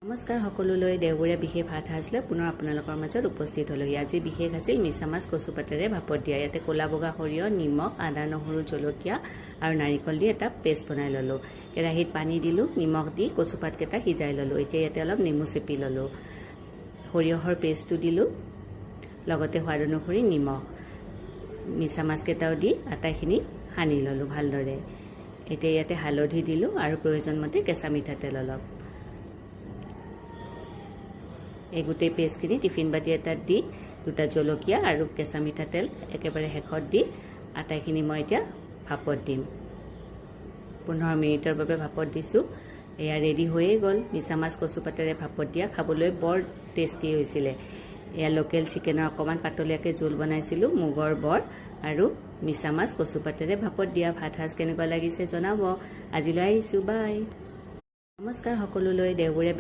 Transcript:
নমস্কাৰ সকলোলৈ। দেওবৰীয়া বিশেষ ভাত সাজ লৈ পুনৰ আপোনালোকৰ মাজত উপস্থিত হ'লোহি। আজি বিশেষ আছিল মিছা মাছ কচুপাতেৰে ভাপত দিয়া। ইয়াতে ক'লা বগা সৰিয়হ, নিমখ, আদা, নহৰু, জলকীয়া আৰু নাৰিকল দি এটা পেষ্ট বনাই ল'লোঁ। কেৰাহীত পানী দিলোঁ, নিমখ দি কচুপাতকেইটা সিজাই ল'লোঁ। এতিয়া ইয়াতে অলপ নেমু চেপি ল'লোঁ, সৰিয়হৰ পেষ্টটো দিলোঁ, লগতে সোৱাদ অনুসৰি নিমখ, মিছা মাছকেইটাও দি আটাইখিনি সানি ল'লোঁ ভালদৰে। এতিয়া ইয়াতে হালধি দিলোঁ আৰু প্ৰয়োজন মতে কেঁচা মিঠাতেল অলপ। এই গোটেই পেষ্টখিনি টিফিন বাতি এটাত দি দুটা জলকীয়া আৰু কেঁচা মিঠাতেল একেবাৰে শেষত দি আটাইখিনি মই এতিয়া ভাপত দিম। 15 মিনিটৰ বাবে ভাপত দিছোঁ। এয়া ৰেডি হৈয়ে গ'ল মিছা মাছ কচুপাতেৰে ভাপত দিয়া। খাবলৈ বৰ টেষ্টি হৈছিলে। এয়া লোকেল চিকেনৰ অকণমান পাতলীয়াকৈ জোল বনাইছিলোঁ, মুগৰ বৰ আৰু মিছা মাছ কচুপাতেৰে ভাপত দিয়া। ভাত সাজ কেনেকুৱা লাগিছে জনাব। আজিলৈ আহিছোঁ, বাই। নমস্কাৰ সকলোলৈ। দেওবৰীয়া